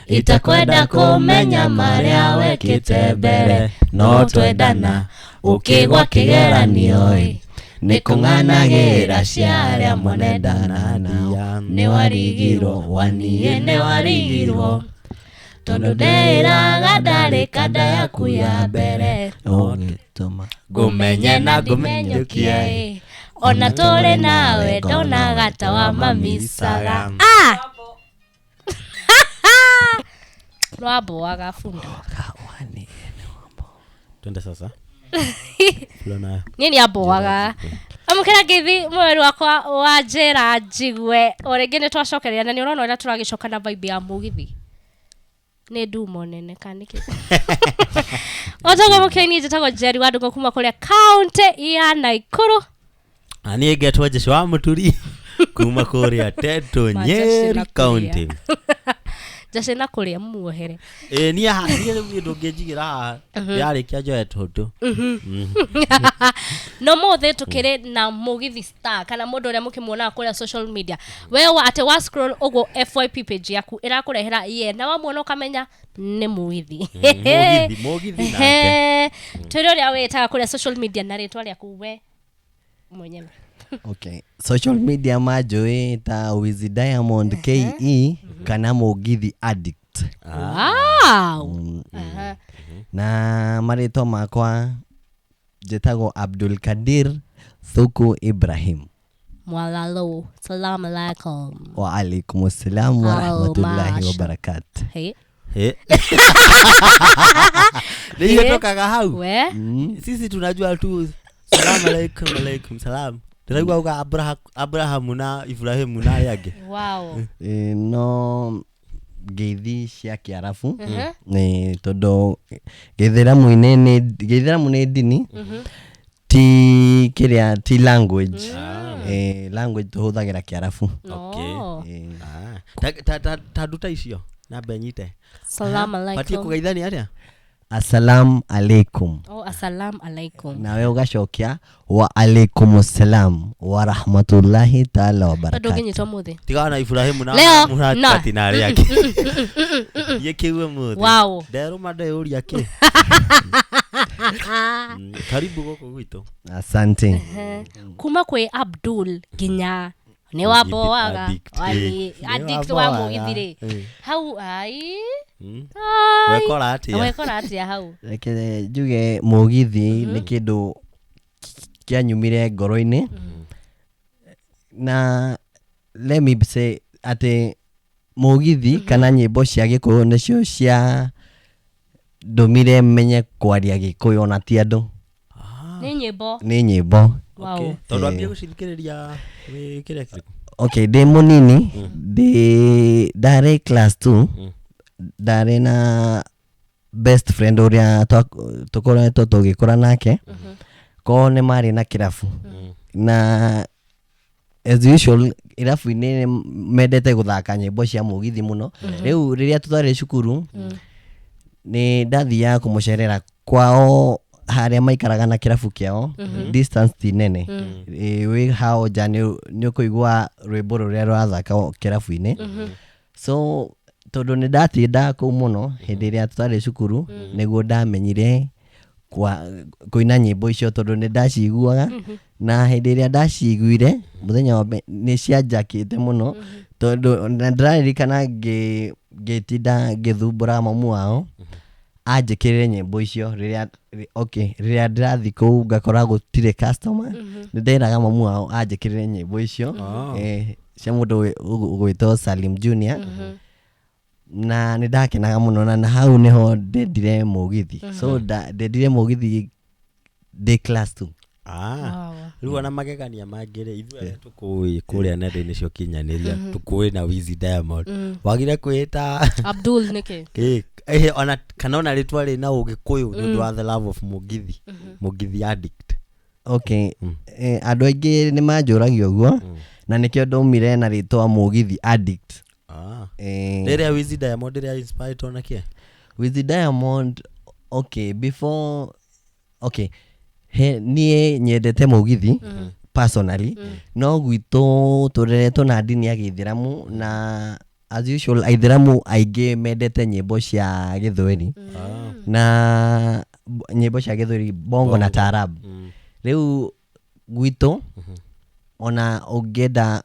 Itakwenda kũmenya marĩa wekĩte mbere, no twendana ũkĩgwa kĩgeranio ĩ, nĩ kũng'anagĩra cia arĩa mwanendana nao. Nĩ warigirwo waniĩ, nĩ warigirwo tondũ ndeĩraga ndarĩ kanda yaku ya mbere. Ũgĩtũma ngũmenye na ngũmenyũkie ĩ, ona tũrĩ nawe ndonaga ta wa mamicaga. Ah! Rwamboaga bunda. Twende sasa. Flo nayo. Niĩ nĩ amboaga. Amũkĩra ngeithi mweri wakwa wa njĩra njigue. O rĩngĩ nĩ twacokereria na nĩ ũrona ũrĩa tũragĩcoka na vibe ya mũgithi. Nĩ ndumo nene kana nĩkĩ? Otoguo mũkĩini, njĩtagwo Njeri wa Ndũng'ũ kuma kũrĩa kaũntĩ ya Naikuru. Na niĩ ngetwo Jesu wa Mũturi kuma kũrĩa Teto, Manjeci Nyeri na kũrĩa. County. Njeci na kũrĩa muohere. Ĩ, niĩ haha, niĩ rĩu niĩ ndũngĩnjigĩra haha yarĩkia njoe tũndũ. No mũthĩ tũkĩrĩ na mũgithi star kana mũndũ ũrĩa mũkĩmuonaga kũrĩa social media, we wa atĩ wa scroll ũguo FYP page yaku ĩrakũrehera ye, na wamuona ũkamenya nĩ mũgithi. Mũgithi, mũgithi nake. Ehe. Twĩre ũrĩa wĩtaga kũrĩa social media na rĩtwa rĩaku we mwenyewe. Okay, social media manjũĩ ta Wizzy Diamond KE kana Mũgithi Addict. Wow. Aha. Na marĩtwa makwa njĩtagwo Abdul Kadir Thuku Ibrahim. Mwalalo, salam alaikum. Wa alaikum salam wa Oh, rahmatullahi wa masha. barakatuh. Hey. Ĩ. Nĩ ihĩtũkaga hau. We. Sisi tunajua tu salam alaikum, alaikum salam. Ndĩraigua uga Abrahamu na Ibrahimu na arĩa angĩ. Wow. Ĩ, no ngeithi cia kĩarabu nĩ tondũ gĩithĩramu-inĩ nĩ gĩithĩramu nĩ ndini, ti kĩrĩa, ti language. Ĩ, language tũhũthagĩra kĩarabu. Okay. Oh. Ĩ. Ah. Ta nduta icio nambe nyite. Salam Batie alaikum. kũgeithania atĩa? Assalam alaikum. Oh, assalam alaikum. Nawe ũgacokia wa alaikum salam wa rahmatullahi taala wa Tondũ barakatuh. ũngĩnyitwo mũthĩ. Tigana na Ibrahimu na Leo, Muhammad no. na arĩa angĩ. Niĩ kĩu ũmũthĩ. Wow. Nderũma ndeyũria kĩ. Karibu gũkũ gwitũ. Asante. Kuma kwĩ Abdul nginya nĩ wamboaga. Addict, Wani- eh. Nĩ addict wa wamboaga. mũgithi rĩ. Eh. Hau ai. Mm. Ai. Wekora atĩa? Wekora atĩa hau? Reke njuge mũgithi nĩ kĩndũ kĩanyumire ngoro-inĩ, na let me say atĩ mũgithi kana nyĩmbo cia gĩkũyũ nĩcio cia ndũmire menye kwaria gĩkũyũ, ona ti andũ. Nĩ nyĩmbo. Nĩ nyĩmbo. Wow. Okay. Tondũ ambia gũcithikĩrĩria wĩ kĩrĩa kĩrĩkũ? Okay, ndĩ mũnini, ndĩ ndarĩ class 2, ndarĩ na best friend ũrĩa tũkoretwo tũgĩkũra nake ko nĩ marĩ na kĩrabu, na as usual irabu-inĩ nĩ mendete gũthaka nyĩmbo cia mũgithi mũno. Rĩu rĩrĩa tũtarĩ cukuru nĩ ndathiaga kũmũcerera kwao harĩa maikaraga na kĩrabu kĩao distance ti nene. Ĩ, wĩ hao nja nĩ ũkũigua rwĩmbo rũrĩa rũrathaka kĩrabu-inĩ. So tondũ nĩ ndatindaga kũu mũno hĩndĩ ĩrĩa tũtarĩ cukuru, nĩguo ndamenyire kũina nyĩmbo icio, tondũ nĩ ndaciguaga, na hĩndĩ ĩrĩa ndaciguire mũthenya wa mbere nĩ cianjakĩte mũno, tondũ na ndĩraririkana ngĩtinda ngĩthumbũra mamu wao anjĩkĩrĩre nyĩmbo icio rĩrĩa okay, rĩrĩa ndĩrathiĩ kũu ngakora gũtirĩ customer, nĩ nderaga mamu wao anjĩkĩrĩre nyĩmbo icio cia mũndũ ũgwĩtwo Salim Junior, na nĩ ndakenaga mũno, na hau nĩho ndendire mũgithi. So ndendire mũgithi ndĩ class 2. Ah. Wow. Rĩu ona magegania mangĩ rĩ, ithuĩ arĩa tũkũĩ kũrĩa nenda-inĩ cia ũkinyanĩria tũkũĩ na Wizzy Diamond, wagire kwĩta Abdul nĩkĩ? Kĩ? Ona kana ona rĩtwa rĩ na ũgĩkũyũ nĩ ũndũ wa the love of mũgithi, mũgithi addict. Okay, andũ aingĩ nĩ manjũragia ũguo, na nĩkĩo ndaumire na rĩtwa Mũgithi Addict. Ah. Eh, Rĩrĩa Wizzy Diamond rĩrĩa inspired na kĩ? Wizzy Diamond, okay, before, okay, he niĩ nyendete mũgithi personally, no gwitũ tũreretwo na ndini ya gĩithĩramu na As usual, aithĩramu aingĩ mendete nyĩmbo cia gĩthweri na nyĩmbo cia gĩthweri, bongo na taarab. Rĩu gwitũ ona ũngĩenda,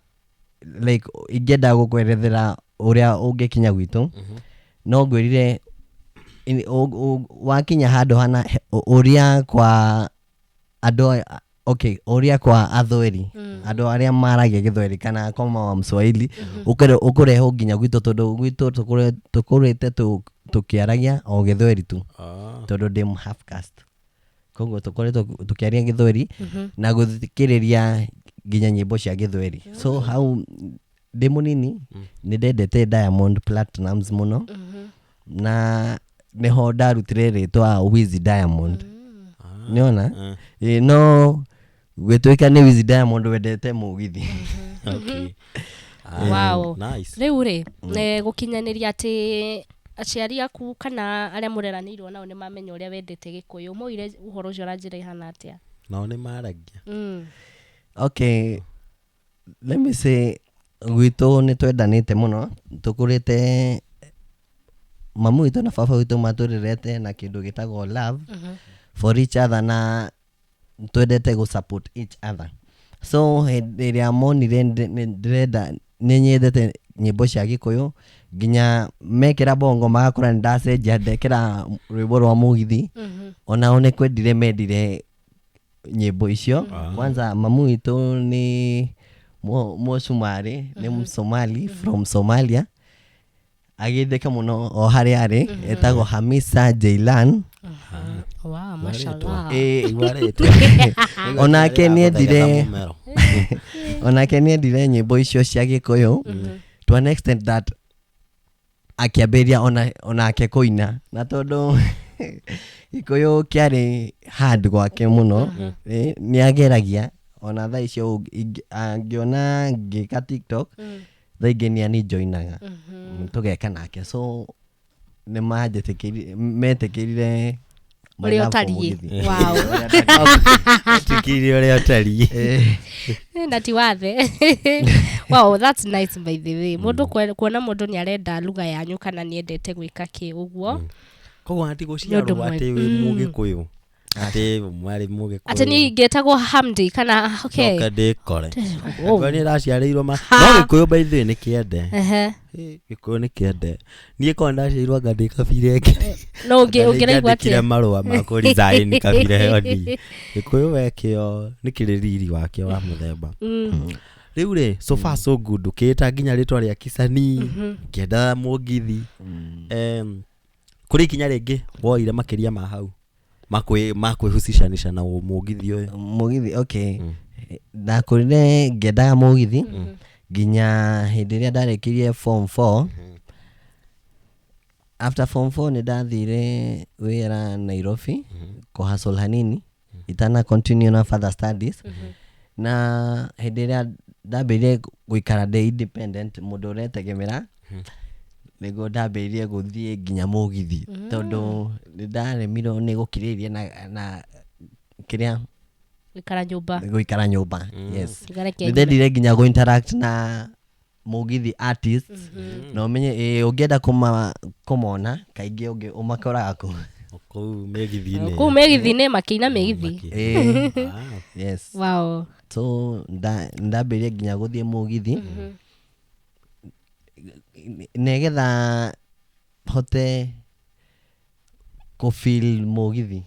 like ingĩenda gũkwerethera ũrĩa ũngĩkinya gwitũ, no ngwĩrire wakinya handũ hana ũria kwa andũ okay, ũria kwa athweri, andũ arĩa maragia gĩthweri kana kama wa mswahili, ũkũrehwo nginya gwitũ, tondũ gwitũ tũkũrĩte tũkĩaragia o gĩthweri tu. Tondũ ndĩ half caste, koguo tũkoretwo tũkĩaria gĩthweri na gũthikĩrĩria nginya nyĩmbo cia gĩthweri. So hau ndĩ mũnini nĩ ndendete Diamond Platnumz mũno, na nĩho ndarutire rĩtwa Wizzy Diamond, nĩona. Ĩ, no gwĩtuĩka nĩ Wizzy Diamond wendete mũgithi. Okay. Ah, Wow. nice. Rĩu rĩ, gũkinyanĩria atĩ aciari aku kana arĩa mũreranĩirwo nao nĩ mamenya ũrĩa wendete gĩkũyũ, moire ũhoro ũcio na njĩra ihana atĩa? Nao nĩ maragia? Okay, let me say gwitũ nĩ twendanĩte mũno, tũkũrĩte mamu witũ na baba witũ matũrerete na kĩndũ gĩtagwo love for each other, na twendete gũ support each other. So hĩndĩ ĩrĩa monire nĩ ndĩrenda, nĩ nyendete nyĩmbo cia gĩkũyũ, nginya mekĩra bongo magakora nĩ ndacenjia ndekĩra rwĩmbo rwa mũgithi, onao nĩ kwendire mendire nyĩmbo icio. Kwanza mamu witũ nĩ Mũcumarĩ, nĩ Msomali from Somalia, agĩtheka mũno o harĩa arĩ, etagwo Hamisa Jeilan. Wow, mashallah. Onake nĩendire, onake nĩendire nyĩmbo icio cia gĩkũyũ to an extent that akĩambĩrĩria onake kũina, na tondũ gĩkũyũ kĩarĩ hard gwake mũno, nĩ ageragia ona thaa icio angĩona ngĩka TikTok, thaa ingĩ nĩ anijoinaga tũgeka nake. So nĩ manjĩtĩkĩrire, metĩkĩrire my ũrĩa love for ũtariĩ. mũgithi. Wow. Tikirie ũrĩa ũtariĩ. Na ti wathe. Wow, that's nice, by the way. Mũndũ kuona mũndũ nĩ arenda lugha yanyu kana nĩ endete gwĩka kĩ ũguo. Koguo ati Nĩ ũndũ gũciarwo mwega. atĩ wĩ mũgĩkũyũ, atĩ mwarĩ mũgĩkũyũ. Atĩ niĩ ingĩtagwo Hamdi kana okay. Coka ndĩkore. Oh. Angĩkorwo nĩ ndaciarĩirwo ma Ha. no gĩkũyũ by the way nĩ kĩende. Gĩkũyũ nĩ kĩende. Niĩ korwo ndaciarirwo anga ndĩ kabira ĩngĩ, No ũngĩraigua ndĩkire atĩa? marũa ma kũ resign kabira ĩyo ndi gĩkũyũ we kĩo nĩ kĩrĩ riri wakĩo wa mũthemba. Rĩu rĩ, so far so good, ũkĩĩta nginya rĩtwa rĩa kisanii ngĩenda mũgithi. Kũrĩ ikinya rĩngĩ woire makĩria ma hau makwĩhusicanisha na mũgithi ũyũ? Mũgithi, okay. Ndakũrire ngĩendaga mũgithi nginya hĩndĩ ĩrĩa ndarĩkirie form 4. After form 4 nĩ ndathire wĩra Nairobi kũhustle hanini itana continue na further studies. Na hĩndĩ ĩrĩa ndambĩrĩirie gũikara ndĩ independent, mũndũ ũretegemera, nĩguo ndambĩrĩirie gũthiĩ nginya mũgithi, tondũ nĩ ndaremirwo nĩ gũkirĩrĩria na kĩrĩa gũikara nyũmba. Gũikara nyũmba, yes. Ngareke. Nĩ ndendire nginya gũ interact na mũgithi artists, na ũmenye ũngĩenda kũmona kaingĩ ũmakoraga kũ Kũu mĩgithi-inĩ. Kũu mĩgithi-inĩ makĩina mĩgithi. Yes. Wow. So ndambĩrĩrie nginya gũthiĩ mũgithi nĩgetha hote kũ feel mũgithi,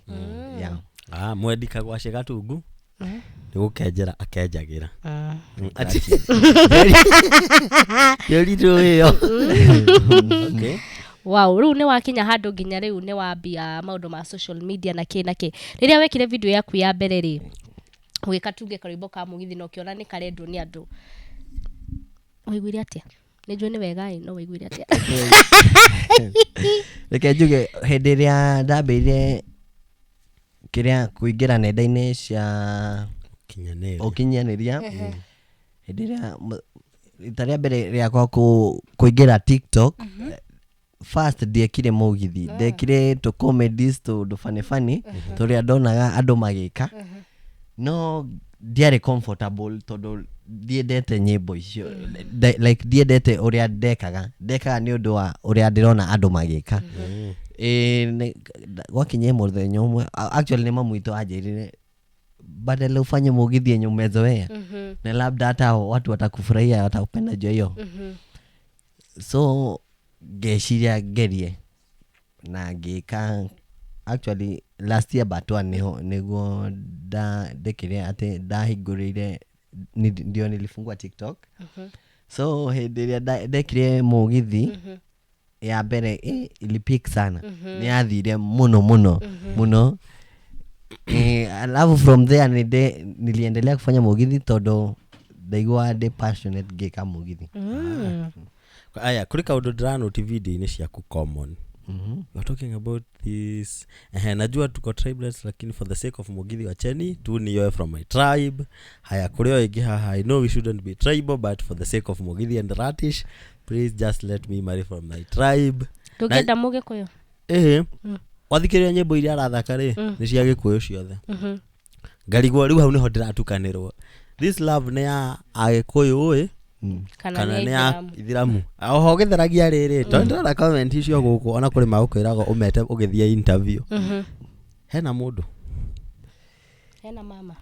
yeah. Ah, mwendi kagwaci gatungu nĩ gũkenjera akenjagĩra. Yũritũ ĩyo. Okay. Wow, rĩu nĩ wakinya handũ nginya rĩu nĩ wambia maũndũ ma social media na kĩ na kĩ. Rĩrĩa wekire video yaku ya mbere rĩ, ũgĩka tuge karwĩmbo ka mũgithi na ũkĩona nĩ karendwo nĩ andũ, waiguire atĩa? Nĩ njũĩ nĩ wega ĩ, no waiguire atĩa? Reke njuge, hĩndĩ ĩrĩa ndambĩrĩirie kĩrĩa kũingĩra nenda-inĩ cia Kinyanĩria. ũkinyanĩria, hĩndĩ ĩrĩa rita rĩa mbere rĩakwa kũingĩra TikTok, first ndiekire mũgithi, ndekire tũ comedies, tũndũ funny funny tũrĩa ndonaga andũ magĩka, no ndiarĩ comfortable tondũ Ndiendete nyĩmbo icio. Like ndiendete ũrĩa ndekaga ndekaga nĩ ũndũ wa ũrĩa ndĩrona andũ magĩka. Ĩĩ, gwakinyie mũthenya ũmwe, actually nĩ mamu witũ anjĩrire, badala ufanye mugithi yenye umezoea na labda hata watu watakufurahia, watakupenda juu ya hiyo. So ngeciria ngerie na ngĩka. Actually last year but one nĩho nĩguo ndekire atĩ ndahingũrĩire, ndio nilifungua TikTok. So hĩndĩ ĩrĩa ndekire mũgithi ya mbere, ilipik sana, nĩ yathire mũno mũno mũno. Alafu from there niliendelea kufanya mugithi tondũ ndaigua ndĩ passionate ngĩka mũgithi. Aya, kũrĩ kaũndũ ndĩranoti video-inĩ ciaku common. We are talking about this. Ehe, najua tuko tribeless, lakini for the sake of mugithi wacheni tu nioe from my tribe. Haya, kũrĩ o ĩngĩ haha, I know we shouldn't be tribal, but for the sake of mugithi and ratish, please just let me marry from my tribe. Ndũngĩenda mũgĩkũyũ? Ĩhĩ, wathikĩrĩria nyĩmbo iria arathaka rĩ, nĩ cia gĩkũyũ ciothe. Ngarigwo rĩu hau nĩho ndĩratukanĩrwo, this love nĩ ya agĩkũyũ ĩ kana kana nĩ nĩ ya Aithĩramu? Ithiramu. Oho ũgĩtheragia rĩrĩ, tondũ ndĩrona comment icio gũkũ, ona kũrĩ magũkwĩraga ũmete ũgĩthiĩ interview hena mũndũ. Hena mama.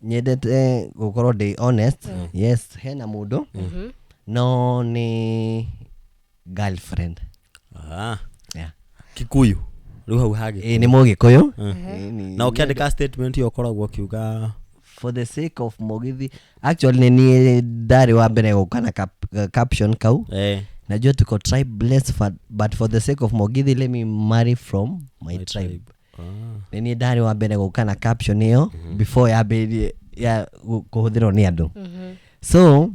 Nyendete gũkorwo ndĩ honest. Yes, hena mũndũ, no nĩ girlfriend. Ah, yeah. Kikuyu rĩu hau hagĩ? Ĩ, nĩ mũgĩkũyũ. Ĩ, Na ũkĩandĩka statement ĩyo ũkoragwo ũkiuga? For the sake of mugithi. Actually nĩ niĩ ndarĩ wa mbere gũka na caption kau. Najua tuko tribeless, but for the sake of mugithi, let me marry from my tribe. Ah. Nĩ niĩ ndarĩ wa mbere gũka na caption ĩyo before yambĩrĩrie ya kũhũthĩrwo nĩ andũ. So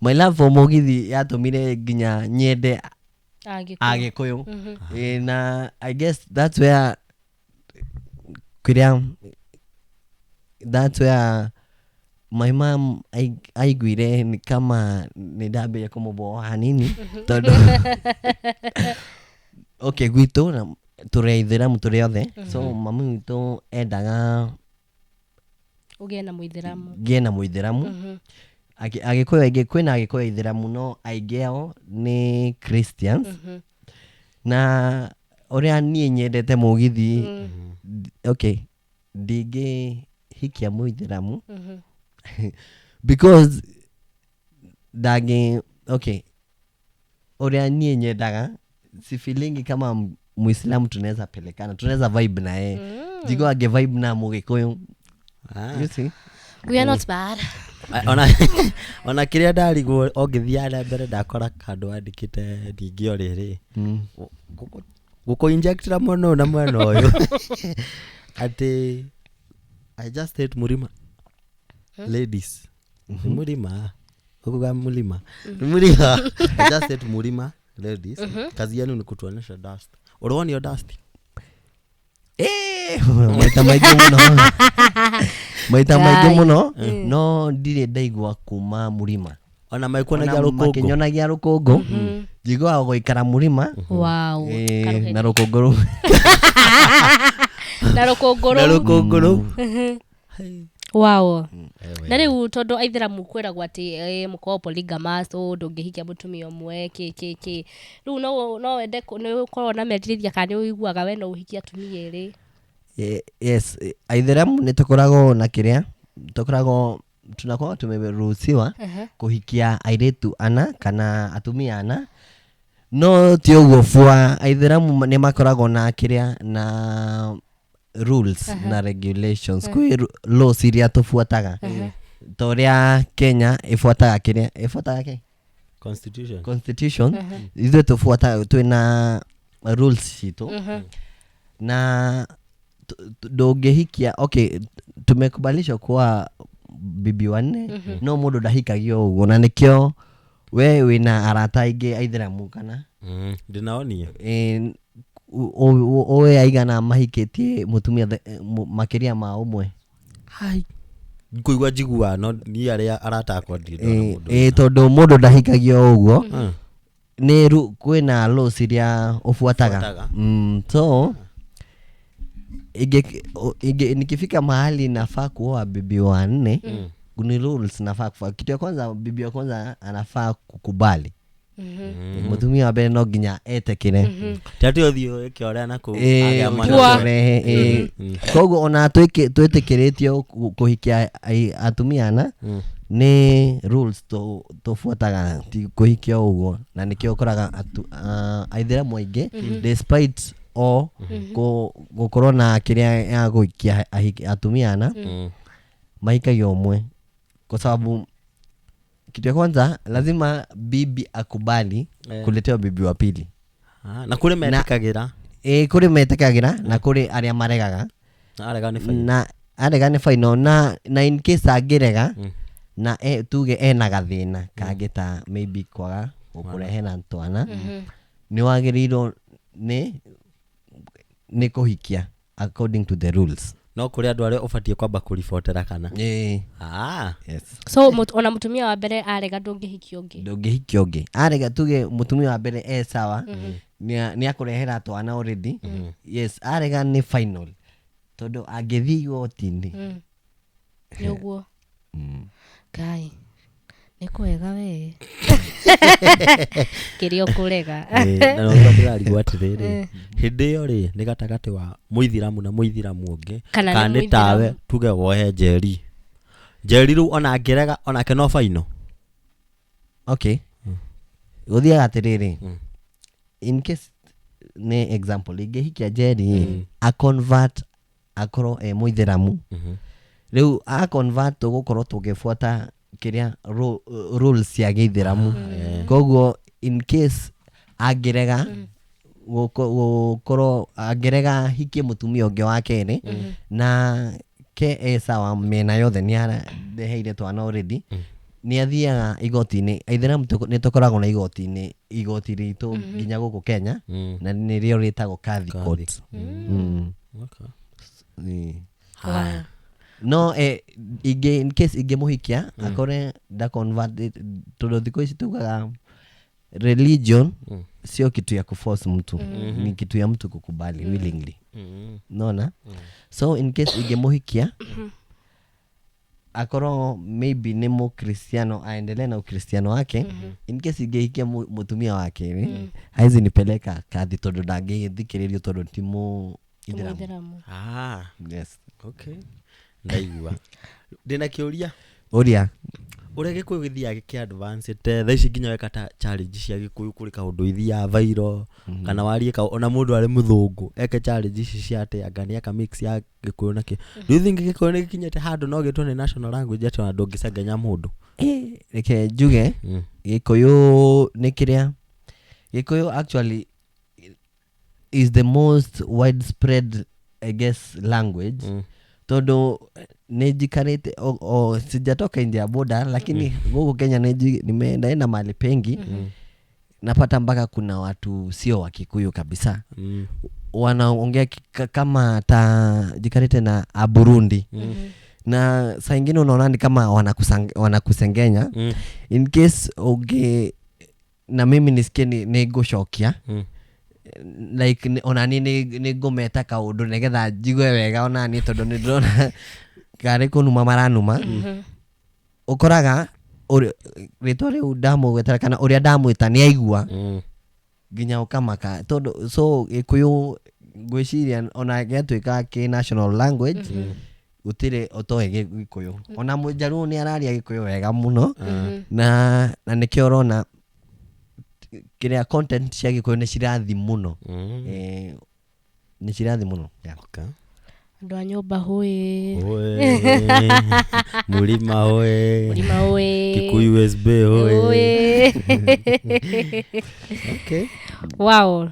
my love for mugithi yatũmire nginya nyende Agĩkũyũ. Agĩkũyũ. Ĩ, na I guess that's where kĩrĩa, that's where my mom aiguire ni kama nĩ ndambĩrĩria kũmũboa hanini, tondũ okay, gwitũ na tũrĩ aithĩramu tũrĩ othe, so mami witũ endaga ũgĩe na mũithĩramu. Ngĩe na mũithĩramu. Agĩkũyũ aingĩ, kwĩna agĩkũyũ aithĩramu, no aingĩ ao nĩ Christians, na ũrĩa niĩ nyendete mũgithi, okay, ndingĩhikia mũithĩramu because ndangĩ, okay, ũrĩa niĩ nyendaga, si feelingi kama muislamu tunaweza pelekana, tunaweza vibe na yeye. Jigo ange vibe na mũgĩkũyũ. Ah. You see? We are not bad. Ona kĩrĩa ndarigwo, ũngĩthiĩ na mbere ndakora handũ wandĩkĩte ningĩ o rĩrĩ gũkũ injectĩra mwena ũyũ na mwena ũyũ atĩ I just hate mũrima ladies. Nĩ mũrima ũkuga mũrima nĩ mũrima. I just hate mũrima ladies, kazi yenu ni kutuonesha dust. Ũronio dust. Maita maingĩ mũno, maita maingĩ Ngai. mũno, no ndirĩ ndaigua kuma mũrima. Ona maikuonagia Ona rũkũngũ. makĩnyonagia rũkũngũ, njiguaga gũikara mũrima. Wow. Na rũkũngũ rũu. Na rũkũngũ na rũu. rũkũngũ rũu. Wow. Na rĩu tondũ aithĩramu kwĩragwo atĩ mũkoragwo polygamous, ũ ndũngĩhikia mũtumia ũmwe kĩ kĩ kĩ, rĩu no wende nĩ ũkoragwo na merirĩria kana nĩ ũiguaga we no ũhikie atumia erĩ? Yes, aithĩramu nĩ tũkoragwo na kĩrĩa tũkoragwo, tunakoragwo tumeruhusiwa kũhikia airĩtu ana kana atumia ana, no ti ũguo bua. Aithĩramu nĩ makoragwo na kĩrĩa na rules na regulations, kwĩ laws iria tũbuataga ta ũrĩa Kenya ĩbuataga kĩrĩa ĩbuataga kĩ Constitution. Constitution. Ithuĩ tũbuataga, twĩna rules citũ na ndũngĩhikia, okay, tumekubalishwa kuwa bibi wanne, no mũndũ ndahikagio ũguo, na nĩkĩo we wĩna arata aingĩ aithĩramu kana Ndĩnaonio. Ũĩ aigana mahikĩtie mũtumia makĩria ma ũmwe? Hai, kũigua njiguaga, no niĩ arĩa arata akwa ndirĩ ndona mũndũ. Tondũ mũndũ ndahikagio ũguo, nĩ kwĩna laws iria ũbuataga. Ũbuataga. So Nikifika mahali nafaa kuoa bibi wa nne, ni rules nafaa kufa. Kitu ya kwanza, bibi wa kwanza anafaa kukubali. Mutumia wa mbere no nginya etekere. Tati ũthiĩ ũkĩorea na kũu Eh, agĩa mwana. Kua. ũkĩrehe, eh. Koguo ona twĩtĩkĩrĩtio kũhikia atumia ana nĩ rules tũbuataga, ti kũhikia o ũguo, na nĩkĩo ũkoraga aithĩramu aingĩ despite o gũkorwo na kĩrĩa ya gũikia atumia ana, mahikagia ũmwe kwa sababu kitu ya kwanza lazima bibi akubali kuletewa bibi wa pili. Ah, na kũrĩ metĩkagĩra. Ĩ, kũrĩ metĩkagĩra na kũrĩ arĩa maregaga. Na arega nĩ baina. Na arega nĩ final, na in case angĩrega na tuge ena gathĩna kangĩ ta maybe kwaga gũkũrehera twana, nĩ wagĩrĩirwo nĩ kũhikia according to the rules. No kũrĩ andũ arĩa ũbatiĩ kwamba kũribotera kana? Ĩĩ. Ah. Yes. So ona mutumia wa mbere arega, ndũngĩhikia ũngĩ? Ndũngĩhikia ũngĩ arega. Tuge mũtumia wa mbere e sawa, nĩ akũrehera twana already, yes, arega nĩ final, tondũ angĩthiĩ igoti-inĩ. Nĩ ũguo. Ngai nĩ kwega we kĩrĩa ũkũrega. Ĩĩ, na nĩguo ndĩrarigwo atĩrĩrĩ, hĩndĩ ĩyo rĩ nĩ gatagatĩ wa mũithiramu na mũithiramu ũngĩ Kana nĩ kana nĩ tawe tuge wohe njeri njeri rĩu ona angĩrega onake no baino? Okay, gũthiaga atĩrĩrĩ, in case nĩ example ingĩhikia njeri a convert akorwo e mũithĩramu, rĩu a convert tũgũkorwo tũgĩbuata kĩrĩa rules cia gĩithĩramu. Koguo in case angĩrega gũkorwo angĩrega hikie mũtumia ũngĩ wa kerĩ na ke e sawa mĩena yothe, nĩ areheire twana already, nĩ athiaga igoti-inĩ. Aithĩramu nĩ tũkoragwo na igoti-inĩ, igoti ritũ nginya gũkũ Kenya, na nĩrĩo rĩtagwo Kadhi Court. Okay. Ĩĩ. Haya. No ingĩ in case ingĩmũhikia akore nda convert, tondũ thikũ ici tugaga religion sio kitu ya kuforce mtu, ni kitu ya mtu kukubali willingly. Nona so in case ingĩmũhikia akorwo maybe nĩ mũkristiano, aendelee na ukristiano wake. In case ingĩhikia mũtumia wake rĩ, haizi nipeleka kadhi tondũ ndangĩthikĩrĩrio tondũ ti mũithĩramu. Mũithĩramu. Ah, yes. Okay, ndaigua ndĩna kĩũria. Ũria. Ũrĩa gĩkũyũ gĩthiaga gĩkĩ advance te thaa ici nginya weka ta challenge cia gĩkũyũ, kũrĩ kaũndũ ithiaga viral, kana warie ka ona mũndũ arĩ mũthũngũ eke challenge ici cia atĩ anga nĩ aka mix ya gĩkũyũ na kĩ. Do you think gĩkũyũ nĩ gĩkinyĩte handũ no gĩtwo nĩ national language atĩ ona ndũngĩcanganya mũndũ? Reke njuge, gĩkũyũ nĩ kĩrĩa, gĩkũyũ actually is the most widespread, I guess, language, tondũ nĩ njikarĩte o sijatoka nje ya boda, lakini gũkũ Kenya nimeenda mahali pengi, napata mpaka kuna watu sio wa Kikuyu kabisa wanaongea kama ta jikarĩte na a Burundi, na saa ingine unaona ni kama wanakusengenya. In case ũngĩ na mimi nisikie nĩ ngũcokia, like ona niĩ nĩ ngũmeta kaũndũ nĩgetha njigue wega ona niĩ, tondũ nĩ ndĩrona karĩ kũnuma maranuma. Ũkoraga rĩtwa rĩu ndamũgwetera kana ũrĩa ndamwĩta nĩ aigua nginya ũkamaka, tondũ so gĩkũyũ ngwĩciria ona gĩatuĩka kĩ national language, gũtirĩ ũtoĩ gĩkũyũ. Ona mũjaruo nĩ araria gĩkũyũ wega mũno, na nĩkĩo ũrona kĩrĩa content cia gĩkũyũ nĩ cirathi mũno. Nĩ cirathi mũno, yeah. Okay. Andũ a nyũmba hũĩ. Oe. Mũrima oe. Mũrima ũĩ. Kikuyu USB oe. Ũĩ. Okay. Wow.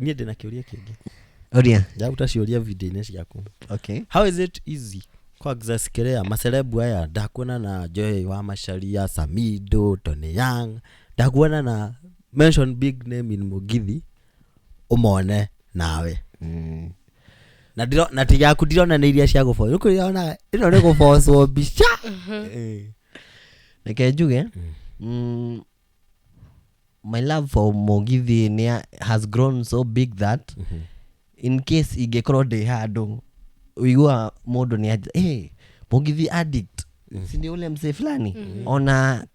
Niĩ ndĩna kĩũria kĩngĩ. Ũria. Ndaruta ciũria video-inĩ ciaku. Okay. How is it easy kwa access kĩrĩa macelebu aya? Ndakuona na Joy wa Macharia, Samido, Tony Young, ndakuona na mention big name in Mugithi ũmone nawe. Na ndiro na tigaku ndirona nĩ iria cia gũbocwo nĩ kũrĩa ĩno nĩ gũbocwo mbica. Reke njuge, My love for mugithi nĩ has grown so big that in case ingĩkorwo ndĩ handũ ũiguaga mũndũ nĩ anja, hey, mugithi addict, si ndio ule msee fulani? Ona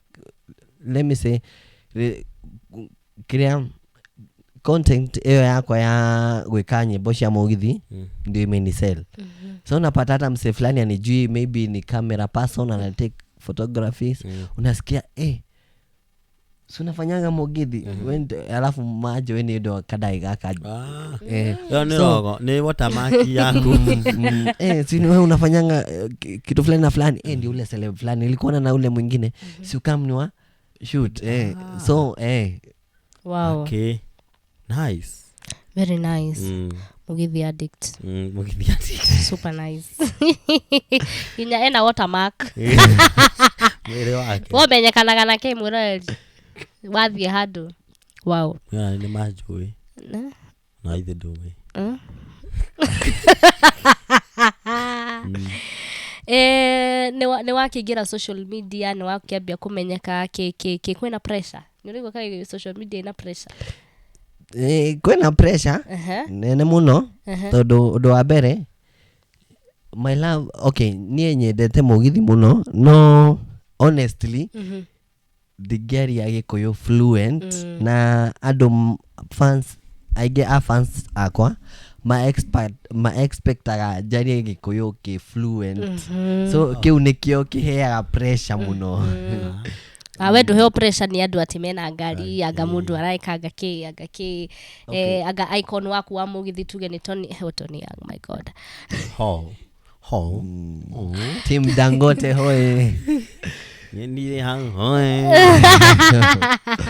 let me say, kĩrĩa content ĩyo yakwa ya gwĩka nyĩmbo cia mugithi ndio imenisell. So unapata hata msee fulani anijui, maybe ni camera person, ana take photographies, unasikia, eh, si unafanyaga mugithi? Alafu maje we nĩ ũndũ kadai gaka. Ah. Eh, Ĩyo nĩ so logo, nĩ watermark yaku. Eh, si ni wewe unafanyanga kitu fulani na fulani? Eh, ndio ule celeb fulani ilikuona na ule mwingine, si ukam ni wa shoot? Eh, so eh. Wow. Okay, nice. Very nice. Mugithi addict. Mugithi addict. Super nice, nginya ena watermark. Mwĩrĩ wake. Womenyekanaga na kä mwĩroreri wathiĩ handũ, wow. Yeah, nĩ manjũĩ. Na ithe ndũĩ. Eh, nĩ wakĩingĩra social media, nĩ wakĩambia kũmenyeka kĩ kĩ kĩ, kwĩna pressure? Nĩ ũraigua kaĩ social media ĩna pressure? Eh, kwĩna pressure nene mũno, tondũ ũndũ wa mbere, my love, okay, niĩ nyendete mũgithi mũno, no honestly ndingĩaria Gĩkũyũ fluent, na andũ fans aingĩ a fans akwa ma expectaga njarie Gĩkũyũ kĩ fluent, so kĩu nĩkĩo kĩheaga pressure mũno. Ah, we ndũheo pressure nĩ andũ atĩ mena ngari, anga mũndũ araĩka anga kĩ anga kĩ, eh, anga icon waku wa mũgithi tuge nĩ Tony, oh, Tony Young, my God. Ho ho. Oh. Team Dangote hoe. Nĩ hang hoe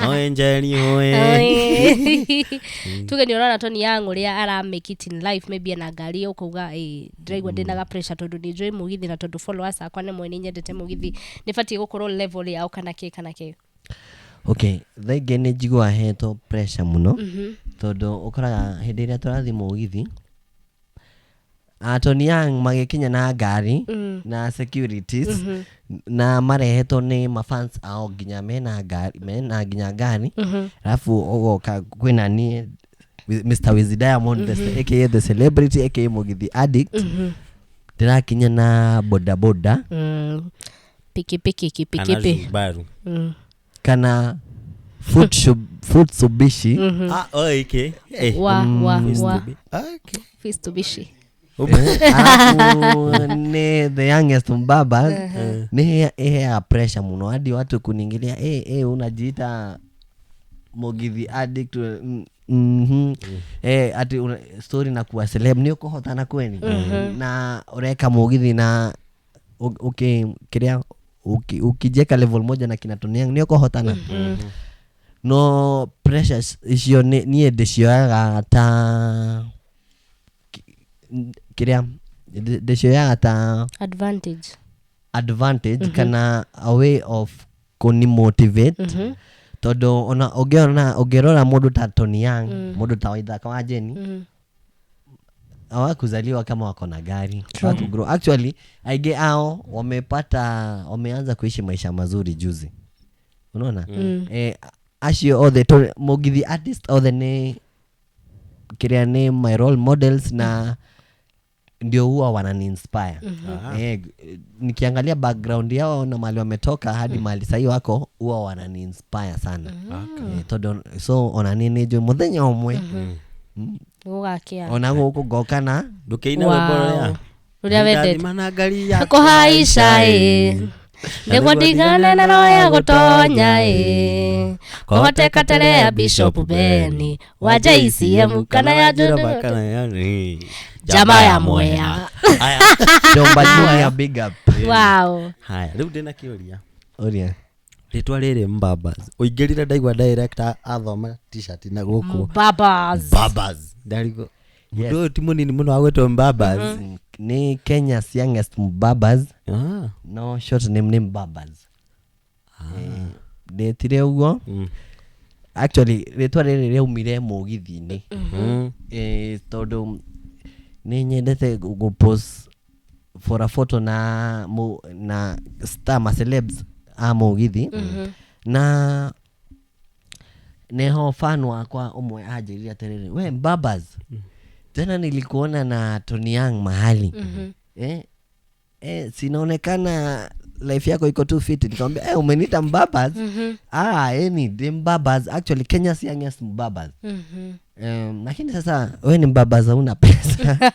hoe njeri hoe. Tuge nĩ ũrona Tony Young ũrĩa ara make it in life, maybe ena ngari, ũkauga, "Ĩ, ndĩraigua ndĩnaga pressure tondũ nĩ njũĩ mũgithi na tondũ followers akwa nĩ moĩ nĩ nyendete mũgithi, nĩ batiĩ gũkorwo level yao," kana kĩ kana kĩ? Okay, thaa ingĩ nĩ njiguaga hetwo pressure mũno, tondũ ũkoraga hĩndĩ ĩrĩa tũrathiĩ mũgithi, Tony Young magĩkinya na ngari na securities na marehetwo nĩ mafans ao, nginya mena ngari, mena nginya ngari, alafu ũgoka kwĩna niĩ Mr. Wizzy Diamond, the, aka the celebrity, aka Mugithi addict, ndĩrakinya na boda boda. Pikipiki. Kana Kipikipi. Subaru. Kana Footsubishi. Ah, oh, okay. Eh. Wa wa wa. Okay. Fistubishi. Alafu ni the youngest mbaba, nĩ iheaga pressure mũno hadi watu kuningilia, eh, eh, unajiita Mugithi addict, eh, ati story na kuwa celeb nĩ ũkũhotana kweni na ũreka mũgithi na kiria ukijieka level moja na kina Tony Young nĩ ũkũhotana? No pressure icio niĩ ndĩcioyaga ta kiria ndĩcioyaga ta Advantage. Advantage kana a way of kuni motivate, tondũ ona ũngĩona, ũngĩrora mũndũ ta Tony Young, mũndũ ta Waithaka wa Jeni, hawakuzaliwa kama wako na gari. Hawakugrow. Actually aingĩ ao wamepata, wameanza kuishi maisha mazuri juzi, unaona? Eh, acio othe Mugithi artist othe nĩ kiria nĩ my role models na ndio huwa wanani inspire. Eh, nikiangalia background yao na mahali wametoka hadi mahali sahii wako, huwa wanani inspire sana. Eh, tondũ so ona niĩ nĩ njũĩ mũthenya ũmwe Gũgakĩa. Ona gũkũ ngoka na Ndũkĩina rwĩmbo rũrĩa Rũrĩa wendete. Ndathima na ngari ya Kũhaica ĩ nĩguo ndigane na roho ya gũtonya ĩ kũhoteka tere ya Bishop Beni wa JCM kana ya Njiroma kana ya ni Jama ya Mwea. Aya. Jomba Junior, big up. Wow. Haya, rĩu ndĩna kĩũria. Ũria. Rĩtwa rĩrĩ Mbabas ũingĩrire, ndaigua director athoma t-shirt na gũkũ. Babas. Mbabas, ndarigwo mũndũ ũyũ ti mũnini mũno wa gwĩtwo Mbabas. Ni Kenya's youngest Mbabas. Ah. No short name nĩ Mbabas. Eh, ndetire ũguo. Actually rĩtwa rĩrĩ rĩaumire mũgithi-inĩ. Eh, tondũ nĩ nyendete gũ post for a photo na na star ma celebs a mũgithi, na Neho fan wakwa ũmwe anjĩrire atĩrĩrĩ, we Mbabas, tena nilikuona na Tony Young mahali. Sinaonekana life yako iko too fit. Nikamwambia, umeniita Mbabas? Ah, eni ndi Mbabas, actually Kenya's youngest Mbabas. Lakini sasa we ni Mbabas, hauna pesa,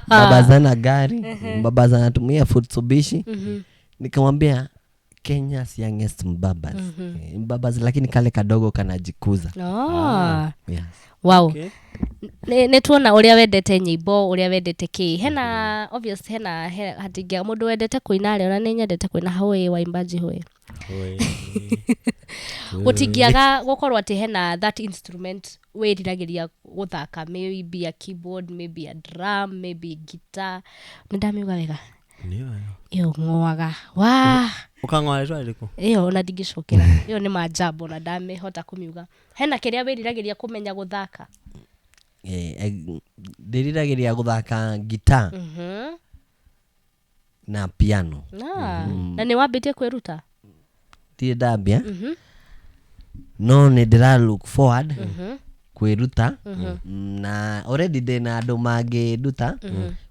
Mbabas ana gari, Mbabas anatumia Futsubishi. Nikamwambia Kenya's youngest Mbabas. Mbabas lakini kale kadogo kanajikuza. Oh. Yes. Wow. Okay. Nä tuona å rä a wendete nyĩmbo, å rä a wendete kä hena obvious hena hatingĩa mũndũ wendete kũina rĩ, ona nĩ nyendete kũina hũĩ waimbaji hũĩ. Oi. Gũtingĩaga gũkorwo atĩ hena that instrument wĩriragĩria gũthaka, maybe a keyboard, maybe a drum, maybe guitar. Nĩ ndamiuga wega? Nĩyo ĩyo. Ĩyo ng'oaga wa Ũkang'oa rĩtwa rĩrĩkũ? Ĩyo ona ndingĩcokera, ĩyo nĩ manjambo na ndamĩhota kũmiuga. Hena kĩrĩa wĩriragĩria kũmenya gũthaka? Ndĩriragĩria gũthaka guitar na piano. Ah, na nĩ wambĩtie kwĩruta? Ndirĩ ndambia, no nĩ ndĩra look forward kwĩruta. Na already ndĩna andũ mangĩnduta.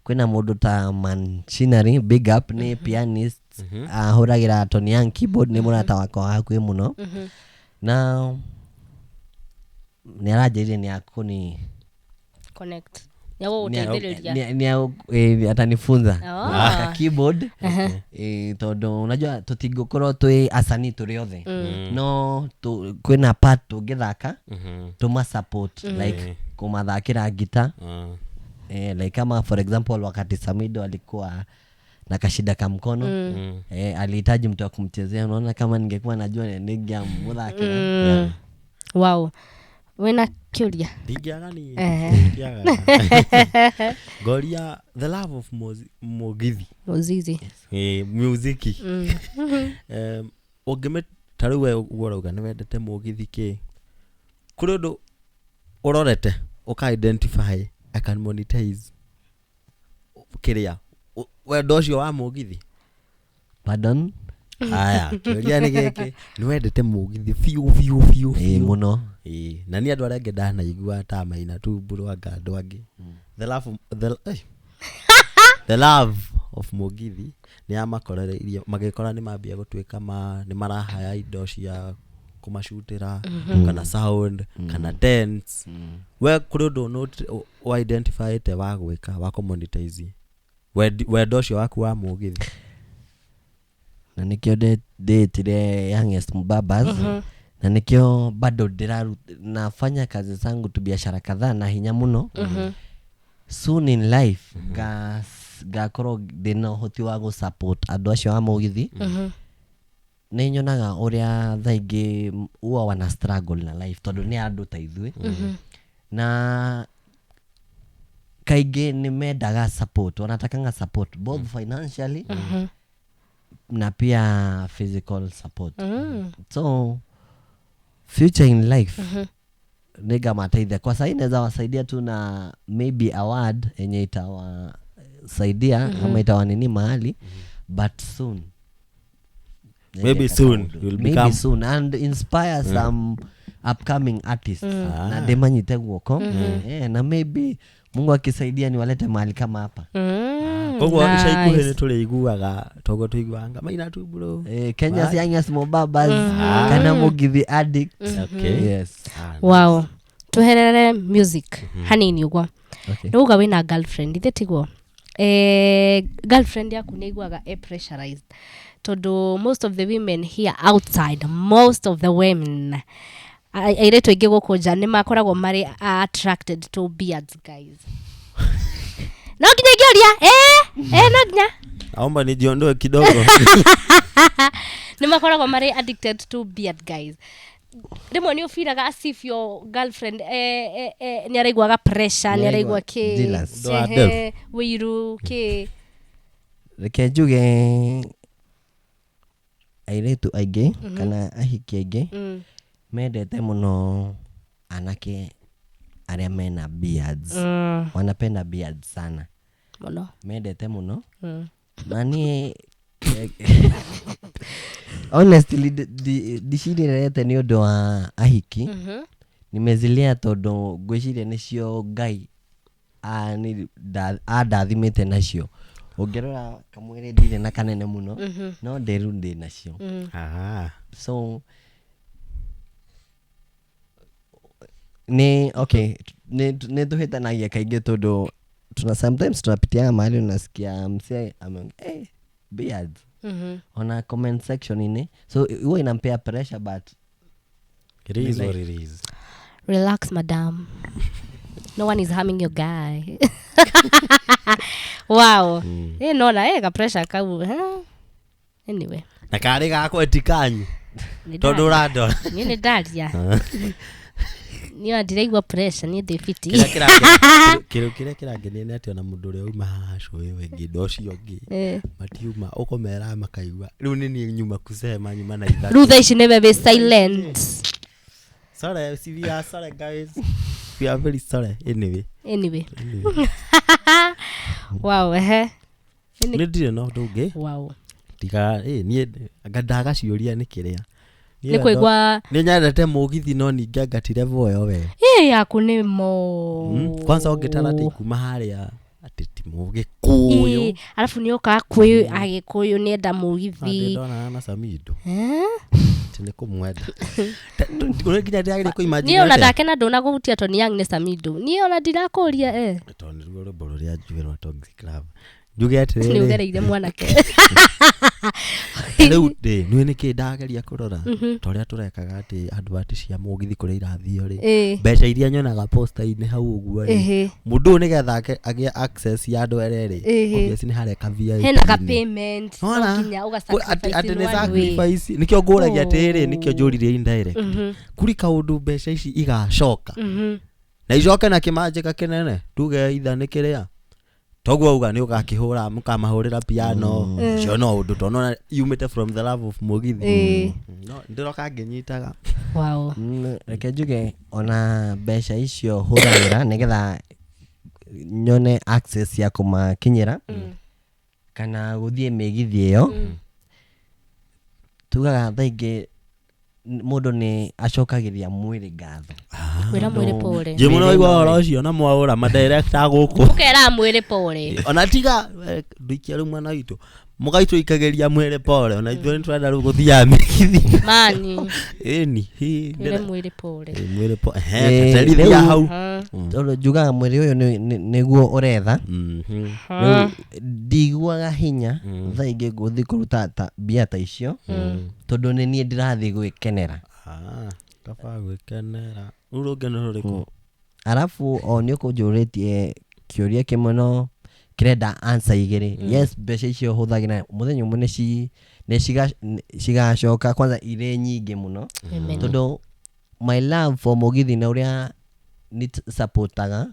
Kwĩna mũndũ ta Manchinary, big up, nĩ pianist, ahũragĩra Tony Young keyboard, nĩ mũrata wakwa wa hakuhĩ mũno, na nĩ aranjĩrire nĩ akũni Connect, nĩ agũgũteithĩrĩria. Atanifunza Oh. gũthaka keyboard, tondũ unajua tũtingĩkorwo twĩ asanii tũrĩ othe, no kwĩna part tũngĩthaka tũma support, like kũmathakĩra ngita. Like kama for example wakati Samido alikuwa na kashida ka mkono, alihitaji mtu wa kumchezea. Unaona kama ningekuwa najua ningemuthakĩra. Yeah. Wow, wĩna kĩũria? Ndingĩaga niĩ. Eh. Ndingĩaga. Ngoria the love of mugithi. Mũzizi. Muziki. Ũngĩmĩ ta rĩu we ũguo ũrauga nĩ wendete mũgithi, kĩ kũrĩ ũndũ ũrorete ũka identify I can monetize kĩrĩa wendo ũcio wa mũgithi? Pardon? Aya, kĩũria nĩ gĩkĩ: nĩ wendete mũgithi biũ biũ biũ? Biũ. Mũno. Ĩĩ, na niĩ andũ arĩa angĩ ndanaigua ta Maina tu anga andũ angĩ, the love of mũgithi nĩ yamakorereirie magĩkora nĩ mambia gũtuĩka ma nĩ marahaya indo cia kũmacutĩra, kana sound, kana tents. We kũrĩ ũndũ wa identifyĩte wa gwĩka wa kũmonetize wendo ũcio waku wa mũgithi? Na nĩkĩo ndĩtire youngest Mbabas, na nĩkĩo bado nafanya kazi zangu tu, biashara kadhaa na hinya mũno. Soon in life ngakorwo ndĩna ũhoti wa gũ-support andũ acio a mũgithi. Nĩ nyonaga ũrĩa thaa ingĩ huwa wana struggle na life, tondũ nĩ andũ ta ithuĩ, na kaingĩ nĩ mendaga support, wanatakanga support both financially na pia physical support. So future in life nĩngamateithia. Kwa sahii naweza wasaidia tu na maybe award yenye itawasaidia ama itawanini mahali, but soon Maybe soon you'll maybe soon and inspire some upcoming artists na ndĩmanyite guoko, na maybe Mungu akisaidia niwalete mahali kama hapa. Koguo ica ikuhĩ Nice. nĩ tũrĩiguaga toguo tũiguaga Maina Tubro. Kenya's youngest Mobabas kana Mugithi addict. Okay. Yes. Ah, Wow, tweherere music hanini ũguo. Okay. Nĩ uga wĩna girlfriend, ithe tiguo? Girlfriend yaku nĩ aiguaga e pressurized, tondũ most of the women here outside, most of the women, airĩtu aingĩ gũkũ nja nĩ makoragwo marĩ attracted to beards guys. No nginya ingĩũria, no nginya. Naomba nijiondoe kidogo. Nĩ makoragwo marĩ addicted to beard guys. Rĩmwe nĩ ũbiraga as if your girlfriend nĩ araiguaga pressure, nĩ araigua kĩ Jealous. Ũndũ wa Ehe, wĩiru kĩ? Reke njuge airĩtu aingĩ kana ahiki aingĩ mendete mũno anake arĩa mena beards. Wanapenda beards sana. Mũno. Mendete mũno. Na niĩ honestly ndicirĩrete nĩ ũndũ wa ahiki. Nimezilea tondũ ngwĩciria nĩcio Ngai andathimĩte nacio. Ũngĩrora kamwĩrĩ ndirĩ na kanene mũno, no nderu ndĩ nacio. Ah. So ni okay, ni tuhĩtanagia kaingĩ tondũ tuna sometimes tunapitia mahali unasikia msee ameongea hey, beards ona comment section ini, so huwa inampea pressure but It is what it is. Relax, madam, no one is harming your guy. Wow. Eh, nona eh ka pressure kau, eh? Anyway. Na karĩ gakwa ti kanyu Nĩ tondũ ũrandora. Niĩ nĩ ndaria, niĩ ona ndiraigua pressure, niĩ ndĩ fiti. Kĩrĩa kĩrĩa kĩrangenia nĩ atĩ ona mũndũ ũrĩa uma haha cũĩ wĩngĩ ndo ũcio ũngĩ matiuma ũkũmera makaigua rĩu nĩ niĩ nyuma kusema nyuma na ithatũ. Rĩu thaa ici nĩwe wĩ silent. Sorry, see, we are sorry guys, we are very sorry anyway. Anyway. Anyway. Wow, ehe. Nĩ ndirĩ na ũndũ ũngĩ. Wow. Tiga niĩ anga ndagaciũria nĩ kĩrĩa. Nĩ kũigua. Nĩ nyendete mũgithi no ningĩ anga ti level ĩyo we. Ĩ yaku nĩ mo. Kwanza ũngĩtara atĩ kuma harĩa atĩ ti mũgĩkũyũ. Ĩ, arabu nĩ okaga kwĩ agĩkũyũ nĩenda mũgithi. Ndonana na Samido. Eh? Atĩ nĩ kũmwenda ũrĩa nginya ndĩragĩria kũ-imagine Niĩ ona atĩa. ndakena ndũnagũhutia Tony Young nĩ Samido, niĩ ona ndirakũria eh. Tondũ nĩruo rwĩmbo rũrĩa njũĩ rwa Toxic Love njuge Nĩ atĩrĩrĩ. ũgereire mwanake. Rĩu rĩ nĩ nĩkĩ ndageria kũrora ta ũrĩa tũrekaga atĩ andũ atĩ cia mũgithi kũrĩa irathio rĩ, mbeca iria nyonaga posta-inĩ hau ũguo rĩ, mũndũ ũyũ nĩgetha agĩe access ya andũ erĩ rĩ, obviously nĩ hareka VIP Hena ka -inĩ. payment no Nona? nginya ũga Atĩ sacrifice nĩ in one way. sacrifice nĩkĩo ngũragia atĩrĩrĩ, nĩkĩo Oh. njũririe indirect kuri kaũndũ mbeca ici igacoka na icoke na kĩmanjĩka kĩnene tuge itha nĩ kĩrĩa toguo auga nĩ ũgakĩhũra mũkamahũrĩra piano ũcio no ũndũ tondũ nona yumĩte from the love of mũgithi. No ndĩroka ngĩnyitaga. Wow. Reke njuge ona mbeca icio hũthagĩra nĩgetha nyone access ya kũmakinyĩra kana gũthiĩ mĩgithi ĩyo, tugaga thaa ingĩ mũndũ nĩ acokagĩria mwĩrĩ ngatho. Kwĩra mwĩrĩ pore. Njĩ mũno waigua ũhoro ũcio na mwaũra madirector gũkũ. Ũkera mwĩrĩ pore. Ona tiga nduikia rĩu mwena witũ mũgaitũikagĩria mwĩrĩ pore ona ithuĩ nĩ tũrenda rĩu gũthiaga mĩgithi. Mani. Ĩni hi, Wĩre mwĩrĩ pore. Ĩ, mwĩrĩ pore. Rĩu- Teterithia hau. Tondũ njugaga mwĩrĩ ũyũ nĩguo ũretha. Rĩu ndiguaga hinya thaa ingĩ ngũthiĩ kũruta ta mbia ta icio tondũ nĩ niĩ ndĩrathiĩ gwĩkenera. Ah, kaba gwĩkenera rĩu rũngĩ nĩ rũrĩkũ? Arabu o nĩ ũkũnjũrĩtie kĩũria kĩmwe no kĩrenda answer igĩrĩ. Yes, mbeca icio hũthagĩra mũthenya ũmwe nĩ cigacoka kwanza irĩ nyingĩ mũno. Amen. Tondũ my love for mũgithi na ũrĩa nĩ supportaga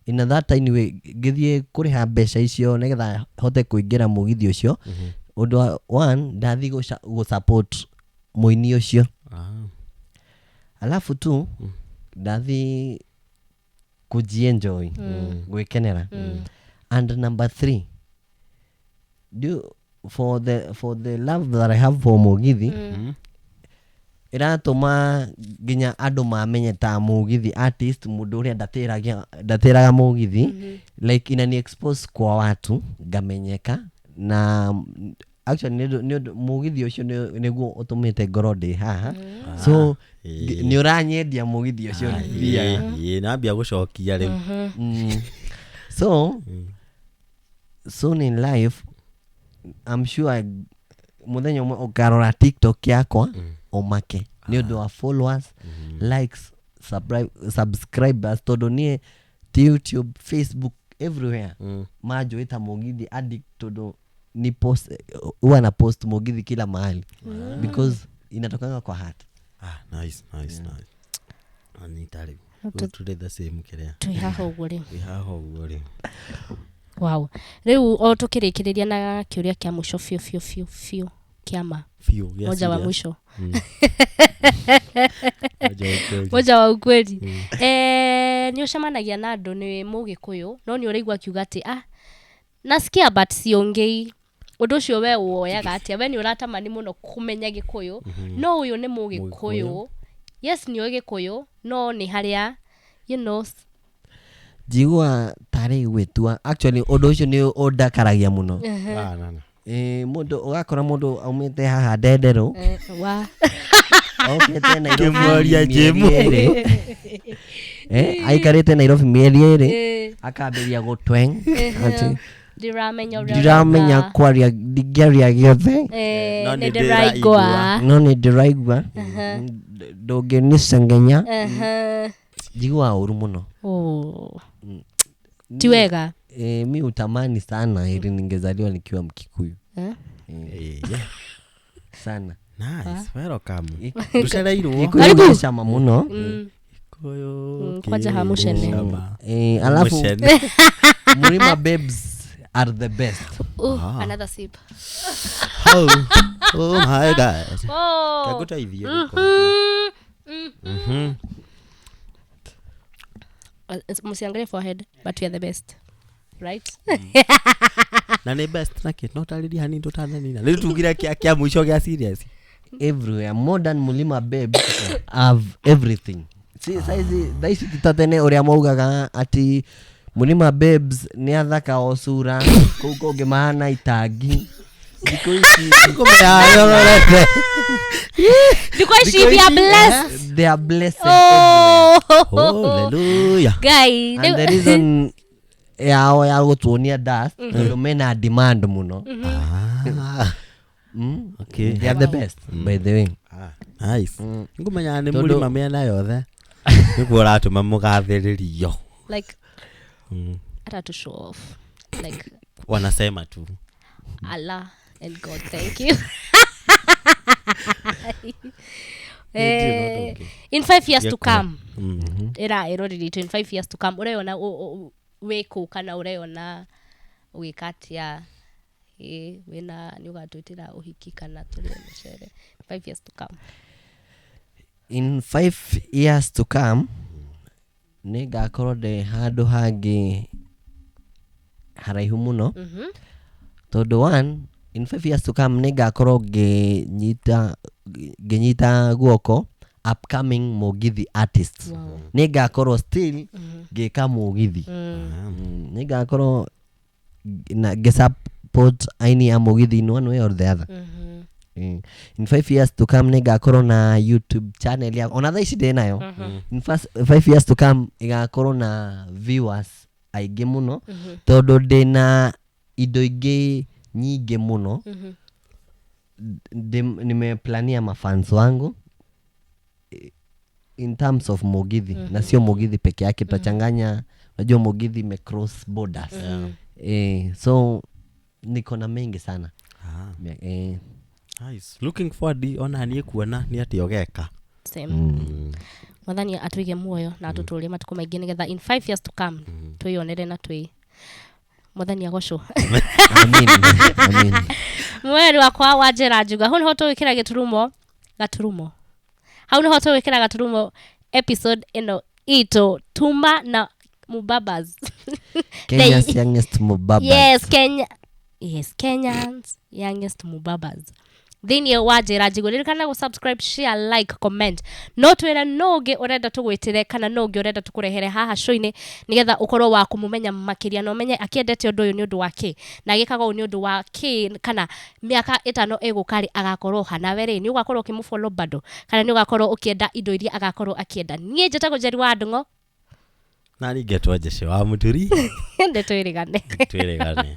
in that tiny way ngĩthiĩ kũrĩha mbeca icio nĩgetha hote kũingĩra mũgithi ũcio, ũndũ wa one ndathiĩ gũ-support mũini ũcio. Alafu tu ndathiĩ kujienjoy, gwĩkenera. And number three, do for the love that I have for mũgithi ĩratũma nginya andũ mamenye ta mũgithi artist mũndũ ũrĩa ndatĩraga mũgithi, like inani expose kwa watu ngamenyeka na actually nĩ ũndũ mũgithi ũcio nĩguo ũtũmĩte ngorwo ndĩ haha, so nĩ ũranyendia mũgithi ũcio thiaga. Ĩ, nambia gũcokia rĩu. So soon in life I'm sure mũthenya ũmwe ũkarora TikTok yakwa ũmake nĩ ũndũ wa followers, likes, subscribers tondũ niĩ ti YouTube, Facebook, everywhere manjũĩ ta mũgithi addict tondũ ni post huwa na post mũgithi kila mahali because inatokanga kwa heart. Ah, nice, nice, nice. Anyita rĩu. Rĩu tũrĩ the same kĩrĩa. Twĩ haha ũguo rĩu. Twĩ haha ũguo rĩu. Wow, rĩu o tũkĩrĩkĩrĩria na kĩũria kĩa mũico biũ biũ biũ biũ kĩa ma. Biũ, gĩa Moja wa serious. mwisho. Moja wa ukweli. Moja wa ukweli. Eh, nĩ ũcemanagia na andũ nĩ mũgĩkũyũ no nĩ ũraigua akiuga atĩ ah, nasikia but siongei. Ũndũ ũcio we woyaga atĩa? We nĩ ũratamani mũno kũmenya gĩkũyũ no ũyũ nĩ mũgĩkũyũ. Yes, nĩ ũĩ Gĩkũyũ, no nĩ harĩa you know Njigua tarĩ gwĩtua. Actually ũndũ ũcio nĩ ũndakaragia mũno. Ah, na, na. Ĩ, mũndũ ũgakora mũndũ aumĩte haha Ndenderũ, wa okĩte Nairobi Kĩmworia mĩeri Jim. ĩrĩ. Aikarĩte Nairobi mĩeri ĩrĩ, akambĩrĩria gũtweng atĩ ndiramenya ũrĩa ndiramenya ũrauga. kwaria, ndingĩaria gĩothe, No nĩ nĩ ndĩraigua. no nĩ ndĩraigua ndũngĩnicengenya. Njiguaga ũru mũno. Oh. Ti wega. Mi utamani sana heri ningezaliwa nikiwa Mkikuyu. Eh? Yeah. Sana. Nice, welcome. Ndũcereirwo. Gĩkũyũ Karibu. gĩ cama mũno. Gĩkũyũ Kwanja hamucene. kĩ cama. Alafu Mũcene. Mlima Babes are the best. Oh, another sip. Oh, oh my God. Oh. Kagũteithie. Msiangalie forehead, but we are the best. Right? Na nĩ best nakĩ? No tarĩrie hanini tũtananina. Nĩ tugire kĩa mũico gĩa serious. Everywhere modern Mlima Babes have everything. Si saizi thaa ici ti ta tene ũrĩa maugaga ati Mlima Babes nĩ athaka o cura, kũu kũngĩ mahana itangi. Thikũ ici Kũmenya Thikũ ici we are blessed. They are blessed everywhere. Oh. Hallelujah. Guy, And the reason yao ya gũtuonia dust tondũ mena demand mũno. Ah. Okay. They are the best, by the way. Ah, nice. Ngũmenyaga nĩ Tondũ- mũrima mĩena yothe. Nĩguo ũratũma mũgathĩrĩrio. Like hata to show off. Like Wanasema tu. Allah and God, thank you. Nĩ In 5 years to come, ĩra ĩroreri in 5 years to come ũreyona wĩ kũ kana ũreyona ũgĩka atĩa? Wĩna nĩ ũgatwĩtĩra ũhiki kana tũrĩe mũcere? 5 years to come. In 5 years to come nĩ ngakorwo ndĩ handũ hangĩ haraihu mũno, tondũ one, in 5 years to come nĩ ngakorwo ngĩnyita guoko upcoming mũgithi artists. Nĩ ngakorwo still ngĩka mũgithi. Nĩ ngakorwo na ngĩsupport aini a mũgithi in one way or the other. In 5 years to come nĩ ngakorwo na YouTube channel ya ona thaa ici ndĩ nayo. In 5 years to come ĩgakorwo na viewers aingĩ mũno, tondũ ndĩna indo ingĩ nyingĩ mũno. Nimeplania mafans wangu in terms of mugithi, na sio mugithi peke yake, tutachanganya. Unajua mugithi ime cross borders. So niko na mengi sana. Nice. Looking forward ona niĩ kuona nĩ atĩa ũgeka. Same. Mwathani atwige muoyo na atũtũrie matukũ maingĩ nĩgetha in 5 years to come twĩyonere na twĩ Mwathani agocwo. Amin. Amin. Mweri wakwa wa njĩra njuga hau nĩho tũgwĩkĩra gĩturumo gaturumo, hau nĩho tũgwĩkĩra gaturumo episode ĩno itũ tuma na mubabas. Kenya's youngest mubabas. Yes, Kenya, yes, Kenyans youngest mubabas thĩinĩ wa njĩra njigũ. Ririkana gũ subscribe, share, like, comment. No twĩre no ũngĩ ũrenda tũgwĩtĩre kana no ũngĩ ũrenda tũkũrehere haha show-inĩ nĩgetha ũkorwo wa kũmũmenya makĩria na ũmenye akĩendete ũndũ ũyũ nĩ ũndũ wa kĩ na agĩkaga ũũ nĩ ũndũ wa kĩ, kana mĩaka 5 ĩgũka rĩ agakorwo ha, nawe rĩ nĩ ũgakorwo ũkĩmũfollow bado kana nĩ ũgakorwo ũkĩenda indo iria agakorwo akĩenda. Niĩ njĩtagwo Njeri wa Ndung'o. Na niĩ ngetwo Jesse wa Mũturi. Nĩ twĩrĩgane. Twĩrĩgane.